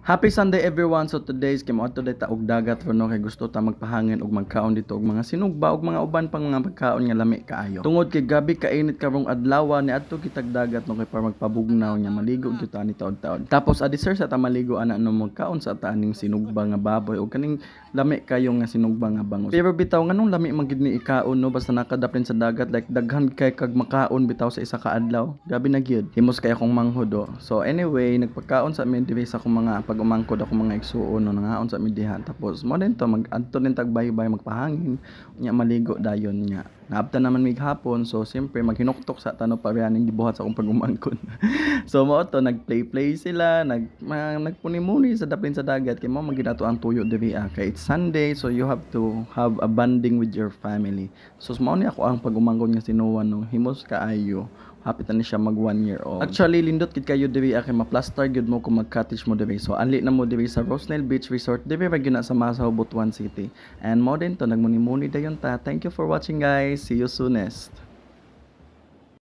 Happy Sunday, everyone. So today's kay moadto ta og dagat no, kay gusto ta magpahangin og magkaon dito og mga sinugba og mga uban pang mga pagkaon nga lami kaayo. Tungod kay gabi kainit karong adlaw, niadto kitag dagat no, kay para magpabugnaw nya maligo gyud ta ni taod-taod. Tapos adi sir sa ta maligo ana no, magkaon sa ta aning sinugba nga baboy og kaning lami kayo nga sinugba nga bangos. Pero bitaw, nganong lami man gid ni ikaon no, basta nakadaplin sa dagat, like daghan kay kag makaon bitaw sa isa ka adlaw. Gabi na gyud. Himos kay akong manghod oh. So anyway, nagpagkaon sa amin diri sa akong mga pag-umangkod, akong mga igsuon no, nangaon sa amin diha. Tapos mo din to mag-adto din tag baybay, magpahangin nya maligo dayon nya. Naabtan naman mig hapon, so siyempre maghinuktok sa tano pareha ning gibuhat sa akong pag-umangkon. So mao to, nag-play-play sila, nagpuni-muni sa daplin sa dagat kay mao man gyud ato ang tuyo diri ah. Kay it's Sunday, so you have to have a bonding with your family. So mao ni ako ang pag-umangkon nga si Noah no, himos kaayo. Hapit na ni siya mag 1 year old. Actually, lindot gid kayo diri ah, kay ma-plaster gyud mo kung mag-cottage mo diri. So anli na mo diri sa Rosnell Beach Resort diri ra gyud na sa Masao, Butuan City. And mo din to, nagmuni-muni dayon ta. Thank you for watching, guys. See you soonest.